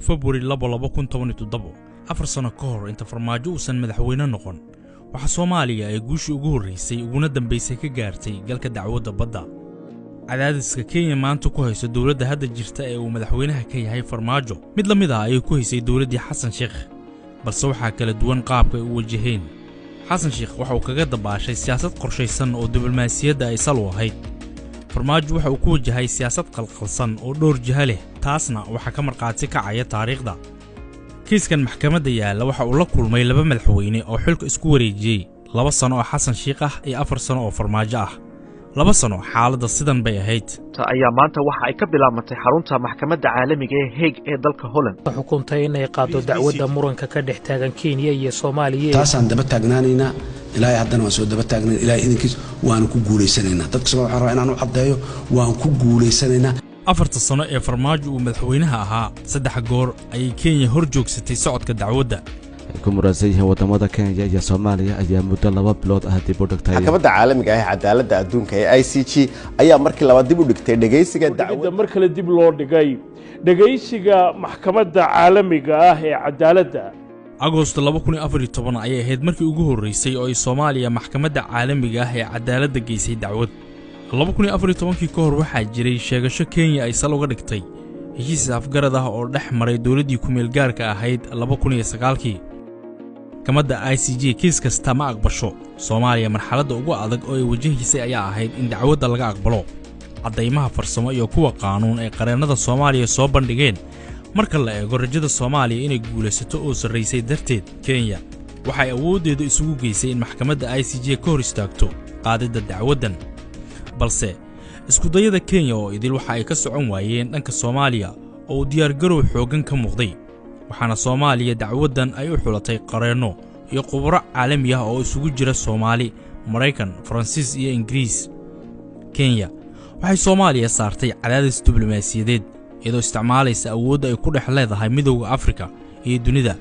February 2, 2017, 4 sano ka hor inta Farmaajo uusan madaxweyne noqon, waxaa Soomaaliya ay guushii ugu horraysay uguna dambaysay ka gaartay galka dacwadda badda. Cadaadiska Kenya maanta ku hayso dowladda hadda jirta ee uu madaxweynaha ka yahay Farmaajo mid la mid ah ayay ku haysay dowladdii Xasan Sheekh, balse waxaa kala duwan qaabka ay u wajaheen. Xasan Sheekh waxa uu kaga dabaashay siyaasad qorshaysan oo diblomaasiyadda ay sal u ahayd. Farmaajo waxa uu ku wajahay siyaasad qalqalsan oo dhowr jiha leh, taasna waxaa ka markhaati kacaya taariikhda. Kiiskan maxkamadda yaalla waxa uu la kulmay laba madaxweyne oo xilka isku wareejiyey, 2 sano oo Xasan Shiikh ah iyo 4 sano oo Farmaajo ah. 2 sano xaaladda sidan bay ahayd. Ayaa maanta waxa ay ka bilaabmatay xarunta Maxkamadda Caalamiga ee Hague ee dalka Holland. Xukuntay inay qaado dacwadda muranka ka dhex taagan Kenya iyo Soomaaliya. Taasaan daba taagnaanaynaa ilaahay haddana waan soo daba taagnayn, Ilahay idinkiis waanu ku guulaysanaynaa. Dadka Somal waxaan rabaa inaan u caddeeyo, waan ku guulaysanaynaa. 4ta sano ee Farmaajo uu madaxweynaha ahaa, saddex goor ayay Kenya hor joogsatay socodka dacwadda. Ay ku muransan yihiin wadamada Kenya iyo Soomaaliya ayaa muddo 2 bilood ah dib u dhigtay. Maxkamadda Caalamiga ah ee Cadaaladda Adduunka ee ICJ ayaa markii labaad dib u dhigtay dhegaysiga dacwadda. Mar kale dib loo dhigay dhegaysiga Maxkamadda Caalamiga ah ee Cadaaladda. Agosto 2014 ayay ahayd markii ugu horraysay oo ay Soomaaliya Maxkamadda Caalamiga ah ee Cadaaladda geysay dacwad. 2014kii ka hor waxaa jiray sheegasho Kenya ay sal uga dhigtay heshiis afgarad ah oo dhex maray dowladdii ku-meelgaarka ahayd 2009kii. Maxkamadda ICJ kiis kasta ma aqbasho. Soomaaliya marxaladda ugu adag oo ay wajahaysay ayaa ahayd in dacwadda laga aqbalo. Caddaymaha farsamo iyo kuwa qaanuun ay qareennada Soomaaliya soo bandhigeen marka la eego rajada Soomaaliya inay guulaysato oo sarraysay darteed, Kenya waxay awooddeedu isugu geysay in maxkamadda ICJ ka hor istaagto qaadidda dacwaddan. Balse iskudayada Kenya oo idil waxa ay ka socon waayeen dhanka Soomaaliya oo uu diyaargarow xooggan ka muuqday, waxaana Soomaaliya dacwaddan ay u xulatay qareenno iyo khubaro caalami ah oo isugu jira Soomaali, Maraykan, Faransiis iyo Ingiriis. Kenya waxay Soomaaliya saartay cadaadis diblomaasiyadeed iyadoo isticmaalaysa awoodda ay ku dhex leedahay Midowda Afrika iyo dunida,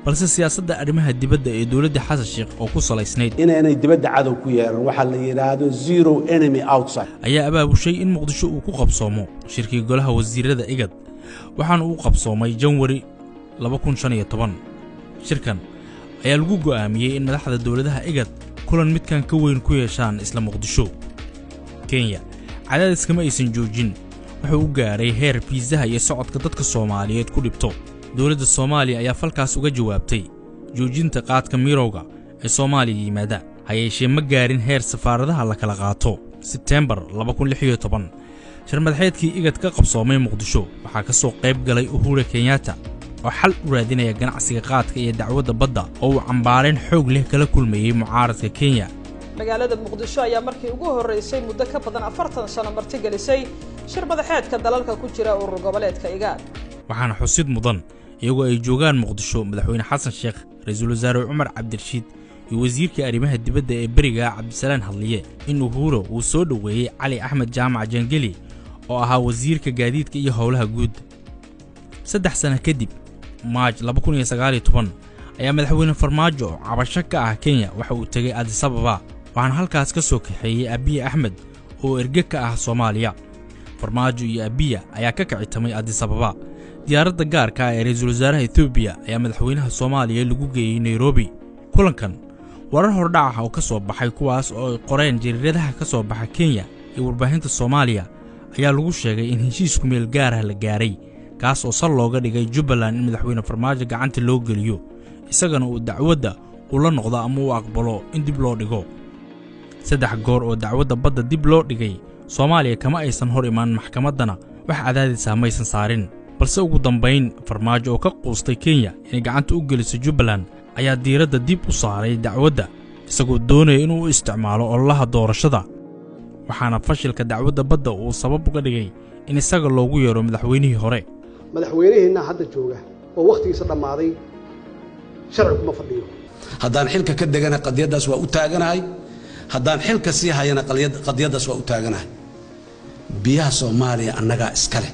balse siyaasadda arrimaha dibadda ee dowladda Xasan Sheekh oo ku salaysnayd inaanay dibadda cadow ku yeelan, waxaa la yidhaahdo zero enemy outside, ayaa abaabushay in Muqdisho uu ku qabsoomo shirkii golaha wasiirada IGAD, waxaana uu qabsoomay Janwari. Shirkan ayaa lagu go'aamiyey in madaxda dowladaha IGAD kulan midkan ka weyn ku yeeshaan isla Muqdisho. Kenya cadaadiskama aysan joojin, wuxuu u gaaray heer fiisaha iyo socodka dadka Soomaaliyeed ku dhibto. Dowladda Soomaaliya ayaa falkaas uga jawaabtay joojinta qaadka mirowga ee Soomaaliya yimaada, ha yeeshee ma gaarin heer safaaradaha la kala qaato. Sebteembar shir madaxeedkii IGAD ka qabsoomay Muqdisho waxaa ka soo qayb galay Uhuru Kenyatta oo xal u raadinaya ganacsiga qaadka iyo dacwadda badda oo uu cambaareen xoog leh kala kulmayey mucaaradka Kenya. Magaalada Muqdisho ayaa markii ugu horreysay muddo ka badan 40 sano martigelisay shir madaxeedka dalalka ku jira urur goboleedka IGAD. Waxaana xusid mudan, iyagoo ay joogaan Muqdisho Madaxweyne Xasan Sheekh, Ra-iisul Wasaare Cumar Cabdirashiid iyo wasiirka arrimaha dibadda ee beriga Cabdisalaan Hadliye, in Uhuru uu soo dhoweeyey Cali Axmed Jaamac Jangeli oo ahaa wasiirka gaadiidka iyo howlaha guud. 3 sano kadib, Maaj ayaa Madaxweyne Farmaajo oo cabasho ka ah Kenya waxa uu tegey Addis Ababa, waxaana halkaas ka soo kaxeeyey Abiy Axmed oo erge ka ah Soomaaliya. Farmaajo iyo Abiya ayaa ka kicitamay Addis Ababa. Diyaaradda gaarka ah ee ra-iisul wasaaraha Etoobiya ayaa madaxweynaha Soomaaliya lagu geeyey Nairobi. Kulankan warar hordhac ah oo ka soo baxay, kuwaas oo ay qoreen jariiradaha ka soo baxa Kenya iyo warbaahinta Soomaaliya, ayaa lagu sheegay in heshiis kumeel gaarah la gaaray, kaas oo sal looga dhigay Jubbaland in Madaxweyne Farmaajo gacanta loo geliyo, isagana uu dacwadda ula noqdo ama uu aqbalo in dib loo dhigo. Saddex goor oo dacwadda badda dib loo dhigay, Soomaaliya kama aysan hor imaan maxkamaddana, wax cadaadis ah maysan saarin. Balse ugu dambayn Farmaajo oo ka quustay Kenya inay gacanta u geliso Jubbaland ayaa diiradda dib u saaray dacwadda, isagoo doonaya inuu u isticmaalo ololaha doorashada, waxaana fashilka dacwadda badda uu sabab uga dhigay in isaga loogu yeero madaxweynihii hore. Madaxweyneheenna hadda jooga oo wakhtigiisa dhammaaday sharci kuma fadhiyo. Haddaan xilka ka degana, qadiyaddaas waa u taaganahay. Haddaan xilka sii hayana, qadiyaddaas waa u taaganahay. Biyaha Soomaaliya annagaa iska leh.